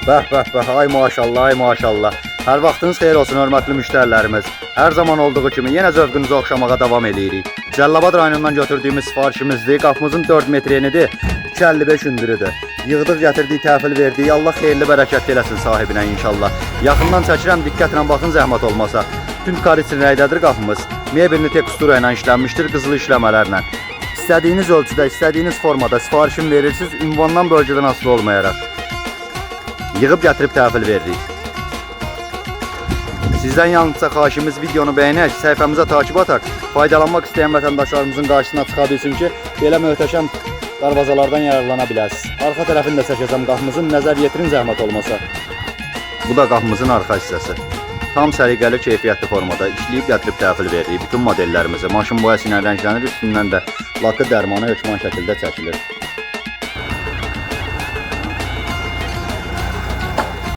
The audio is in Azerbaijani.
Bəh, bəh, bəh, ay maşallah, ay maşallah. Hər vaxtınız xeyir olsun hörmətli müştərilərimiz. Hər zaman olduğu kimi yenə zövqünüzü oxşamağa davam eləyirik. Cəllabad rayonundan götürdüyümüz sifarişimizdir. Qapımızın 4 metr enidir, 2,55 hündürüdür. Yığdıq, gətirdik, təhvil verdik. Allah xeyirli bərəkətli eləsin sahibinə inşallah. Yaxından çəkirəm, diqqətlə baxın zəhmət olmasa. Tünd koritsin rəngdədir qapımız. Mebelini tekstura ilə işlənmişdir, qızılı işləmələrlə. İstədiyiniz ölçüdə, istədiyiniz formada sifarişini verirsiniz, ünvandan bölgədən asılı olmayaraq. Yığıb gətirib təhvil veririk. Sizdən yalnızca xahişimiz videonu bəyənək, səhifəmizə takip ataq, faydalanmaq istəyən vətəndaşlarımızın qarşısına çıxa bilsin ki, belə möhtəşəm darvazalardan yararlana biləsiniz. Arxa tərəfini də çəkəcəm qapımızın, nəzər yetirin zəhmət olmasa. Bu da qapımızın arxa hissəsi. Tam səliqəli, keyfiyyətli formada işləyib gətirib təhvil veririk bütün modellərimizi. Maşın boyası ilə rənglənir, üstündən də lakı dərmanı hökman şəkildə çəkilir.